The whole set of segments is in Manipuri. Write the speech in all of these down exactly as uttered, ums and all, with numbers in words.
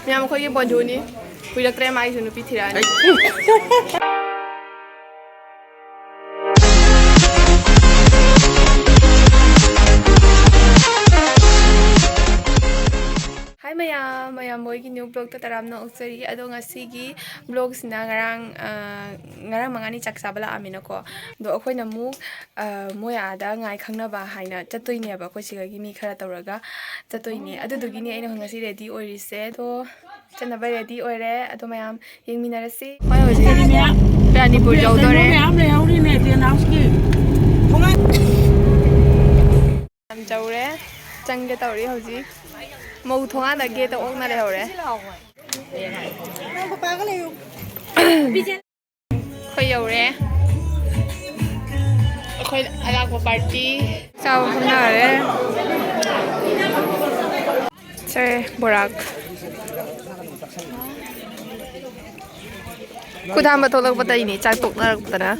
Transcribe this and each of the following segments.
ꯃꯌꯥꯝ, ꯑꯩꯈꯣꯏꯒꯤ ꯕꯣꯟꯙꯨꯅꯤ꯫ ꯀꯨꯏꯔꯛꯇ꯭ꯔꯦ, ꯃꯥꯒꯤꯁꯨ ꯅꯨꯄꯤ ꯊꯤꯔꯛꯑꯅꯤ꯫ ꯍꯥꯏ ꯃꯌꯥꯝ, ꯃꯌꯥꯝ ꯃꯣꯏꯒꯤ new vlogꯇ ꯇꯔꯥꯝꯅ ꯑꯣꯛꯆꯔꯤ꯫ ꯑꯗꯣ ꯉꯁꯤꯒꯤ vlogꯁꯤꯅ ꯉꯔꯥꯡ, ꯑ, ꯉꯔꯥꯡ ꯃꯉꯥꯅꯤ ꯆꯥꯛ ꯆꯥꯕ ꯂꯥꯛꯑꯝꯃꯤꯅꯀꯣ꯫ ꯑꯗꯣ ꯑꯩꯈꯣꯏꯅ ꯑꯃꯨꯛ, ꯑ, ꯃꯣꯏ ꯑꯥꯗ ꯉꯥꯏ ꯈꯪꯅꯕ ꯍꯥꯏꯅ ꯆꯠꯇꯣꯏꯅꯦꯕ꯫ ꯑꯩꯈꯣꯏ ꯁꯤꯗꯒꯤ ꯃꯤ ꯈꯔ ꯇꯧꯔꯒ ꯆꯠꯇꯣꯏꯅꯦ꯫ ꯑꯗꯨꯗꯨꯒꯤꯅꯦ ꯑꯩꯅ ꯉꯁꯤ ready ꯑꯣꯏꯔꯤꯁꯦ꯫ ꯑꯗꯣ ꯆꯠꯅꯕ ready ꯑꯣꯏꯔꯦ꯫ ꯑꯗꯣ ꯃꯌꯥꯝ ꯌꯦꯡꯃꯤꯟꯅꯔꯁꯤ꯫ ꯍꯣꯏ, ꯍꯧꯖꯤꯛ ꯄ꯭ꯔꯥꯅꯤꯄꯨꯔ ꯌꯧꯗꯣꯔꯦ꯫ ꯃꯌꯥꯝ ꯂꯩꯍꯧꯔꯤꯅꯦ ꯇꯦꯟ ꯍꯥꯎꯁꯀꯤ꯫ ꯌꯥꯝ ꯆꯧꯔꯦ꯫ ꯆꯪꯒꯦ ꯇꯧꯔꯤ ꯍꯧꯖꯤꯛ꯫ ꯃꯧ ꯊꯣꯡꯒꯥꯟꯗ gateꯇ ꯑꯣꯛꯅ ꯂꯩꯍꯧꯔꯦ꯫ ꯑꯩꯈꯣꯏ ꯌꯧꯔꯦ꯫ ꯑꯩꯈꯣꯏ ꯑꯂꯥꯛꯄ party꯫ ꯆꯥꯕ ꯐꯝꯅꯔꯦ꯫ ꯁꯦ, ꯕꯣꯔꯥꯛ꯫ ꯈꯨꯠ ꯍꯥꯝꯕ ꯊꯣꯛꯂꯛꯄꯗ ꯑꯩꯅꯦ ꯆꯥꯛ ꯇꯣꯛꯅꯔꯛꯄꯗꯅ꯫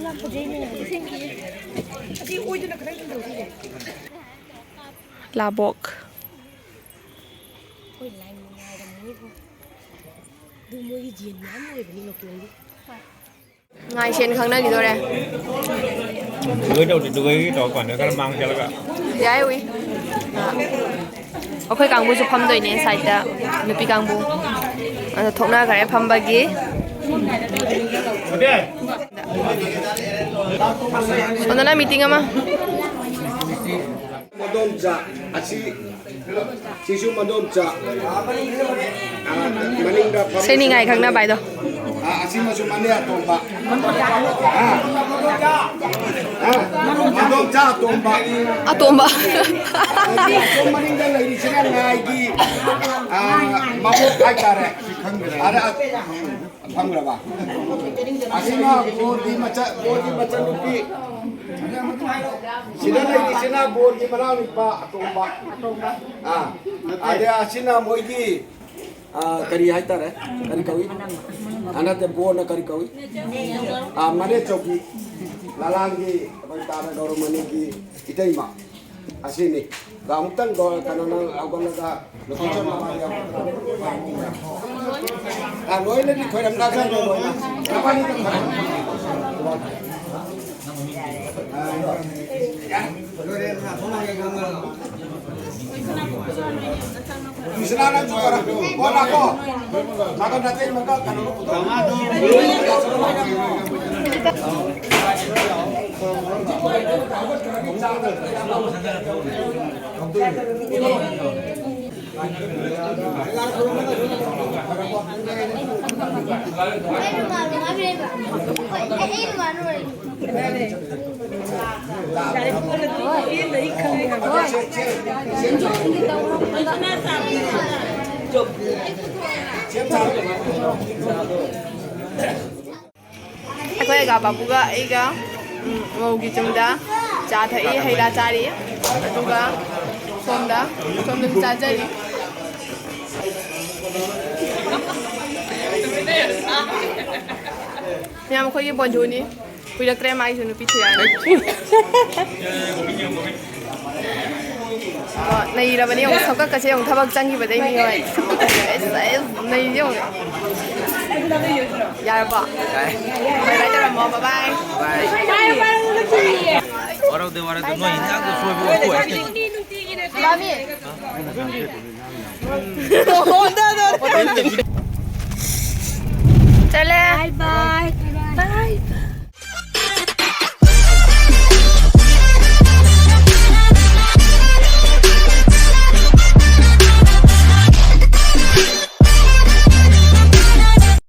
ꯂꯥꯕꯣꯛ꯫ ꯉꯥꯏꯁꯦꯟ ꯈꯪꯅꯈꯤꯗꯣꯔꯦ꯫ ꯗꯨꯕꯩ ꯇꯧꯁꯤ, ꯗꯨꯕꯩꯒꯤ ꯇꯧꯔ ꯀꯥꯟꯗ ꯈꯔ ꯃꯥꯡ ꯆꯠꯂꯒ꯫ ꯌꯥꯏ, ꯎꯏ꯫ ꯑꯩꯈꯣꯏ ꯀꯥꯡꯕꯨꯁꯨ ꯐꯝꯗꯣꯏꯅꯦ sideꯇ, ꯅꯨꯄꯤ ꯀꯥꯡꯕꯨ꯫ ꯑꯗꯣ ꯊꯣꯛꯅꯈ꯭ꯔꯦ ꯐꯝꯕꯒꯤ꯫ ꯁꯣꯝꯗꯅ meeting ꯑꯃ꯫ ꯃꯗꯣꯝꯆꯥ ꯑꯁꯤ, ꯁꯤꯁꯨ ꯃꯗꯣꯝꯆꯥ꯫ ꯑꯥ, ꯃꯅꯤꯡꯗ ꯐꯝ-, ꯁꯦꯅꯤꯡꯉꯥꯏ ꯈꯪꯅꯕ ꯍꯥꯏꯗꯣ꯫ ꯑꯥ, ꯑꯁꯤꯃꯁꯨ ꯃꯅꯦ ꯑꯇꯣꯝꯕ꯫ ꯑꯥ, ꯑꯥ, ꯃꯗꯣꯝꯆꯥ ꯑꯇꯣꯝꯕ꯫ ꯑꯇꯣꯝꯕ꯫ ꯑꯗꯒꯤ ꯑꯁꯣꯝ ꯃꯅꯤꯡꯗ ꯂꯩꯔꯤꯁꯤꯅ ꯉꯥꯏꯒꯤ, ꯑꯥ, ꯃꯕꯣꯛ ꯍꯥꯏꯇꯥꯔꯦ꯫ ꯑꯗ, ꯐꯪꯈ꯭ꯔꯕ? ꯑꯁꯤꯅ ꯕꯣꯔꯒꯤ ꯃꯆꯥ, ꯕꯣꯔꯒꯤ ꯃꯆꯥꯅꯨꯄꯤ꯫ ꯁꯤꯗ ꯂꯩꯔꯤꯁꯤꯅ ꯕꯣꯔꯒꯤ ꯃꯅꯥꯎꯅꯨꯄꯥ ꯑꯇꯣꯝꯕ꯫ ꯑꯥ, ꯑꯗꯩ ꯑꯁꯤꯅ ꯃꯣꯏꯒꯤ, ꯑꯥ, ꯀꯔꯤ ꯍꯥꯏꯇꯥꯔꯦ? ꯀꯔꯤ ꯀꯧꯏ? ꯑꯥ, ꯅꯠꯇꯦ, ꯕꯣꯔꯅ ꯀꯔꯤ ꯀꯧꯏ? ꯑꯥ, ꯃꯅꯦꯆꯧꯕꯤ꯫ ꯂꯂꯥꯡꯒꯤ ꯑꯩꯈꯣꯏ ꯇꯥꯅ ꯒꯧꯔꯃꯅꯤꯒꯤ ꯏꯇꯩꯃ꯫ ꯑꯁꯤꯅꯤ꯫ ꯑꯃꯨꯛꯇꯪ ꯀꯩꯅꯣ ꯅꯪ ꯍꯧꯒꯠꯂꯒ location ꯃꯃꯥꯡꯗ ꯌꯥꯎ-, ꯑ, ꯂꯣꯏꯅꯗꯤ ꯈꯣꯏꯔꯝꯅꯈ꯭ꯔꯦ, ꯂꯣꯏꯅ꯫ ꯀ꯭ꯔꯤꯁꯅꯥꯅ ꯆꯨꯔ ꯕꯣꯜ ꯂꯥꯛꯈꯣ꯫ ꯃꯥꯒ ꯅꯥꯇꯩ ꯃꯥꯒ ꯀꯩꯅꯣ ꯑꯩꯈꯣꯏ ꯑꯒꯥ ꯕꯥꯕꯨꯒ ꯑꯩꯒ, ꯎꯝ, ꯃꯧꯒꯤ ꯆꯨꯝꯗ ꯆꯥ ꯊꯛꯏ, ꯍꯩ ꯔꯥ ꯆꯥꯔꯤ, ꯑꯗꯨꯒ ꯁꯣꯝꯗ, ꯁꯣꯝꯗꯁꯨ ꯆꯥꯖꯔꯤ꯫ ꯃꯌꯥꯝ ꯑꯩꯈꯣꯏꯒꯤ ꯕꯣꯟꯙꯨꯅꯤ꯫ ꯀꯨꯏꯔꯛꯇ꯭ꯔꯦ ꯃꯥꯏꯁꯨ ꯅꯨꯄꯤ ꯊꯤꯔꯛꯑꯅꯤ꯫ ꯑꯣ, ꯅꯩꯔꯕꯅꯤ ꯌꯦꯡꯉꯨ, ꯁꯝꯀꯛꯀꯁꯦ ꯌꯦꯡꯉꯨ, ꯊꯕꯛ ꯆꯪꯈꯤꯕꯗꯩ ꯃꯤ ꯍꯣꯏ꯫ ꯑꯦꯁ, ꯑꯦꯁ, ꯅꯩꯁꯦ ꯌꯦꯡꯉꯨ꯫ ꯌꯥꯔꯕꯣ? ꯌꯥꯔꯦ꯫ Bye bye ꯇꯧꯔꯝꯃꯣ, bye bye꯫ Bye꯫ ꯋꯥꯔꯧꯗꯦ, ꯋꯥꯔꯧꯗꯦ, ꯅꯣꯏ ꯏꯟꯖꯥꯡꯗꯣ ꯁꯣꯏꯕ ꯑꯣꯏꯊꯣꯛꯑꯦ꯫ ꯆꯠꯂꯦ꯫ Bye bye꯫